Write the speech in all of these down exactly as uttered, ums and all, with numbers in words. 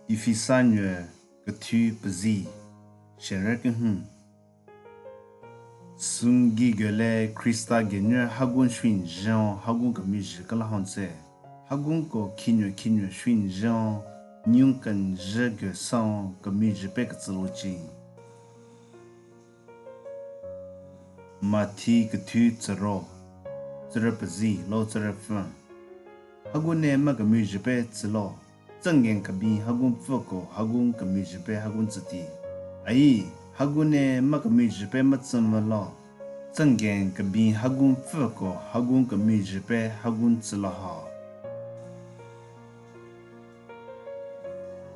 Efesa nyü kethu pezi, shenre kehun. Sungi gele Khrista genyü hagun shwin jhon hagun kemijhe kala honse. Hagun ko khinyü khinyü shwin jhon nyun kenjhe ge san kemijhe pe ketsülo chi. Mathi kethu tsüro, tsüre pezi lo tsüre pfü. Hagun ne ma kemijhe pe tsülo. Tsenggen kebin hagun pfü ko hagun kemijhe pe hagun tsüti. Ai, hagun ne ma kemijhe pe matsü melo. Tsenggen kebin hagun pfü ko hagun kemijhe pe hagun tsülo ha.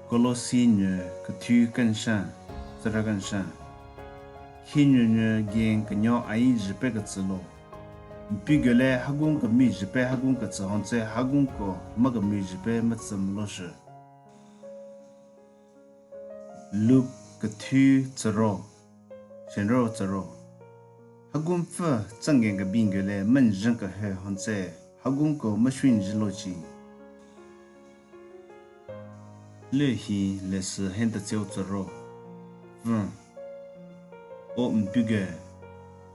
Kolosi nyü kethu kenshan, tsüra kenshan. Khinyü nyü gen kenyo ai jhe pe ketsülo. Mpi gele hagun kemijhe pe hagun ketsü honse hagun ko ma kemijhe pe matsü melo shi. Luk kethu tsüro, shenro tsüro. Hagun pfü tsenggen kebin gele menjhen kehe honse hagun ko ma shwin jhilo chi. Le hi lesi henta tseo tsüro. Vün. O mpi ge,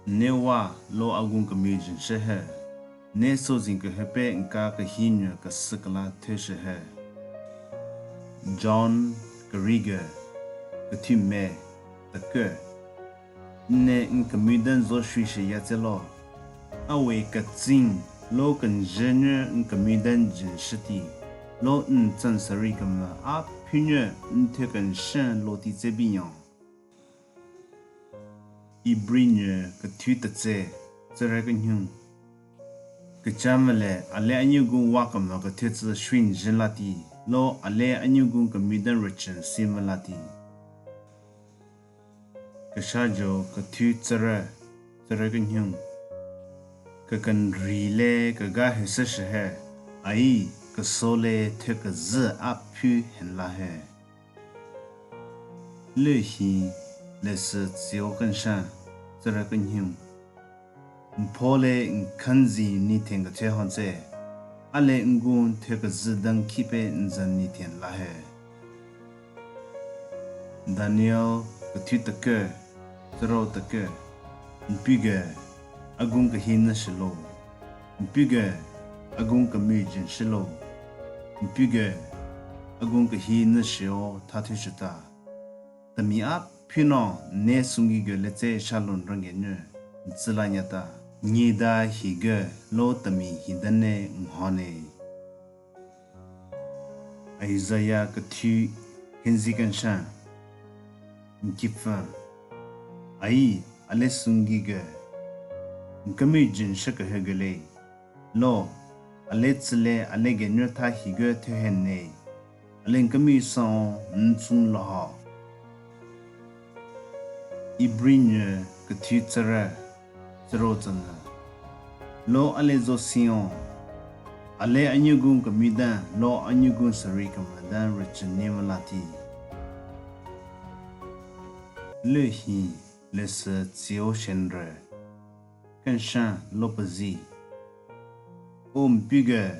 ne wa lo agun kemijhen she he. Ne sozin kehe pe nka kehi nyü kesü kela thü she he. John keri ge, kethu me, tekü. Nne n kemiden zo shwi she yatselo. Awe ketsing lo kenjhenyü n kemiden jün shüti. Lo n tsen sari kemvü a phunyü n thü kenshen lo ti tse binyon. Ibri nyü kethu tetse, tsüre kenyhun. Kecha mele ale anyügun wa kemvü kethu tsü shwin jün lati. Lo ale anyügun kemiden rüchen si melati. Keshajo kethu tsüre, tsüre kenyhun. Kekenri le kega hese she he, ai keso le thü kezü a phu henla he. Le hi lesi tseo kenshan, tsüre kenyhun. Mpho le nkhanzi nithen kethe honse, ale ngun thü kezü dang khipe nzan nithen la he. Daniel kethu tekü, tsüro tekü. Mpi ge, agun kehi nü shilo. Mpi ge, agun kemijhen shilo. Mpi ge, agun kehi nü shio tha thü shita. Temi a phuno ne sungi ge letse shalon rangge nyü, ntsüla nyata. Nyida hi ge lo temi hi dane nhone. Isaiah kethu henzi kenshan. Nkipfü. Ai, ale sungi ge. Nkemi jin sheke he gele. Lo, ale tsüle ale genyü tha hi ge thü henne. Ale nkemi san ntsung lo ha. Ibri nyü kethu tsüre, tsüro tsünü. Lo ale zo siyon. Ale anyügun kemidan, lo anyügun sari kemidan rüchünyi melati. Le hi, lesi tsio shenre. Kenshan lo pezi. O mpi ge,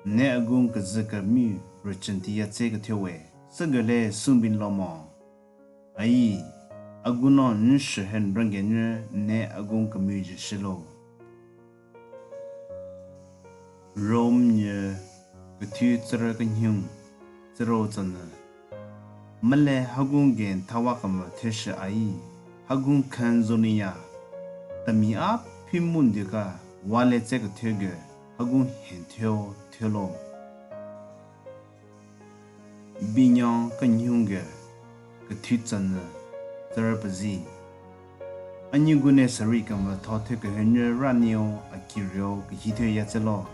ne agun kezü kemi rüchünti yatse kethewe, sü gele sunbin lo mo. Ai, agun no nshü hen rangge nyü ne agun kemi jü shilo. Rom nyü kethu tsüre kenyhung, tsüro tsünü. Mele hagun gen thawa kemvü theshü ai, hagun khan zoniya. Temi a phi mun dika, wale tse kethu ge, hagun hen theo, thelo. Binyon kenyhung ge, kethu tsünü, tsüre pezi. Anyügun ne sari kemvü tho thü kehenyü ranio, akirio, kehi thü yatselo.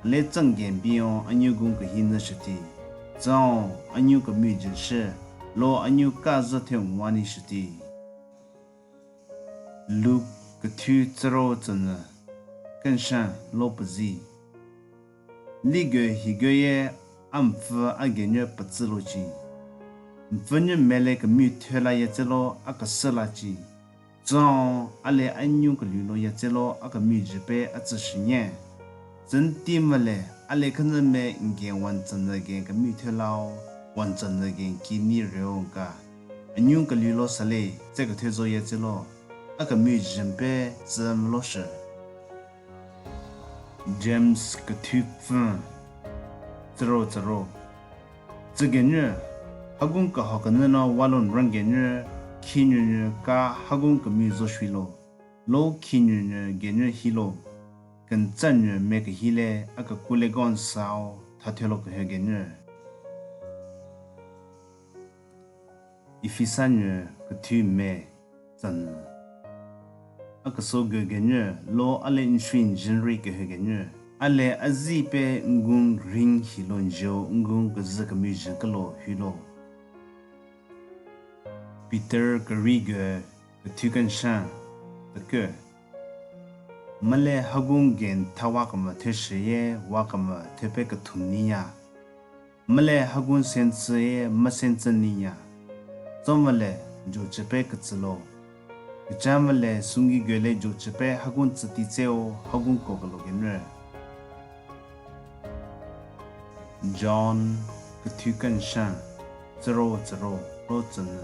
Ale tsanggen biyon anyügun kehi nü shüti. Tsao, anyu kemi jin shü, lo anyu ka zü thü nwani shüti. Luk kethu tsüro tsünü, kenshan lo pezi. Ligö higö ye a mpfü a genyü petsü lo chi. Mpfü nyü mele kemi thela yetselo a kesü la chi. Tsüo ale anyu kelü lo yetselo a kemi jü pe a tsü shünye. Tsenti mele ale khenü me ngen wan tsünü gen kemi thelao. wantsanyü gen ki ni reo nka. Anyun kelu lo sale, tse kethe zo ye tse lo. A kemü jün pe tsü mlo shü. James kethu pfü. Tsüro tsüro. Tsü genyü, hagun kaho kenü no walon ran genyü, khi nyü nyü ka hagun kemü zo shwi lo. Lo khi nyü nyü genyü hi lo. Kentsa nyü me kehi le a kekule gon sao thathelo kehü genyü. Efesa nyü kethu me tsanyü. A keso gü genyü lo a le nshwi njünri kehü genyü. A le a zi pe ngun ring hilo njo ngun kezü kemü jün kelo hilo. Peter keri gü kethu kenshan tekü. Male hagun gen thawa kema thesheye wa kema thepe kethum niya. Male hagun sentsüye masentsü niya. Tso male jochepe ketsülo. Kecha male sungi göle jochepe hagun tsütitseo hagun kokelo genyü. John kethu kenshan tsüro tsüro ro tsünü.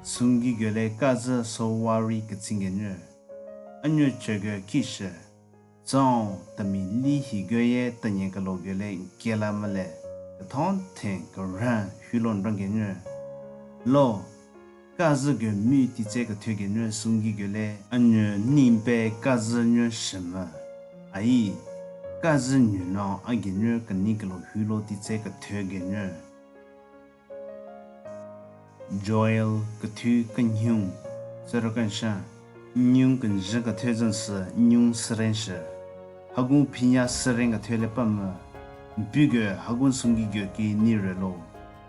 Sungi göle kazü so wari ketsing genyü. Anyü chegü kishü. Tsong temi li hi göye tenye kelo göle nkela male. Kethon theng kerhan hülon rang genyü. Lo, kazü gü mü titse kethe genyü sungi göle anyü nimpe kazü nyü shemü. Ai, kazü nyü no a genyü keni kelo hülo titse kethe genyü. Joel kethu kenyhung, tsüro kenshan, nyung kenjün kethe zensü nyung süren shü. Hagun pinya süren kethe le pamü, mpu gü hagun sungi gü ki ni relo.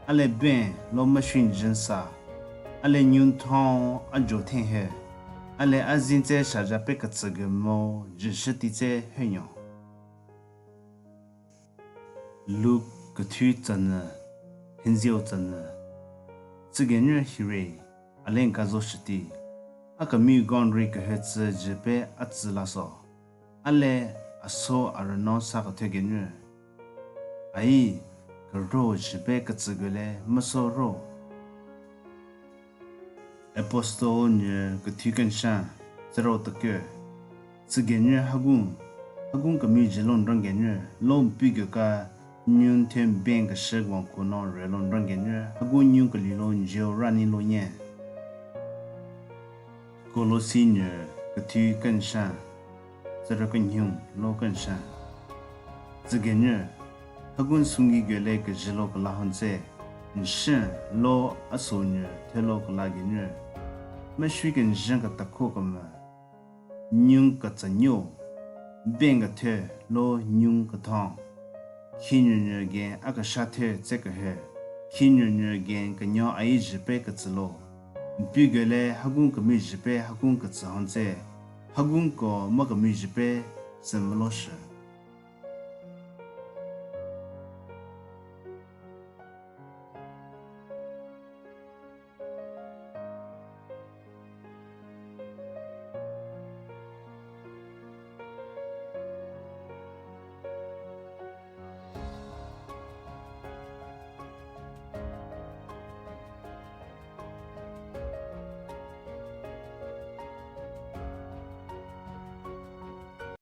A le ben lo mashun jün sa. A le nyun thon a jo then he. A le a zin tse shaja pe ketsü gü mo jüshü titse henyo. Luke kethu tsünü, henzio tsünü. Tsü genyü hire, a le nka zo shüti. A kemü gonri kehetsü jü pe a tsü la so. A le aso arüno sa kethe genyü. Ai, kero jü pe ketsü gü le meso ro. Apostle nyü kethu kenshan, tsüro tekü. Tsü genyü hagun, hagun kemü jülon rang genyü, lo mpu gü ka nyun then ben keshü wan kuno relon rang genyü, hagun nyun kelilo njeo rani lo nye. Kolosi nyü kethu kenshan, tsüro kenyhung lo kenshan. Tsü genyü, hagun sungi gü le kejülo kela honse, nshin lo aso nyü thelo kela genyü. Mashun kenjün ketakho kemü, nyun ketsü nyo, ben kethe lo nyun kethon. Khi nyü nyü gen a kesha the tse kehü. Khi nyü nyü gen kenyo ai jü pe ketsü lo. Mpu gü le hagun kemü jü pe hagun ketsü honse. Hagun ko ma kemü jü pe tsü melo shü.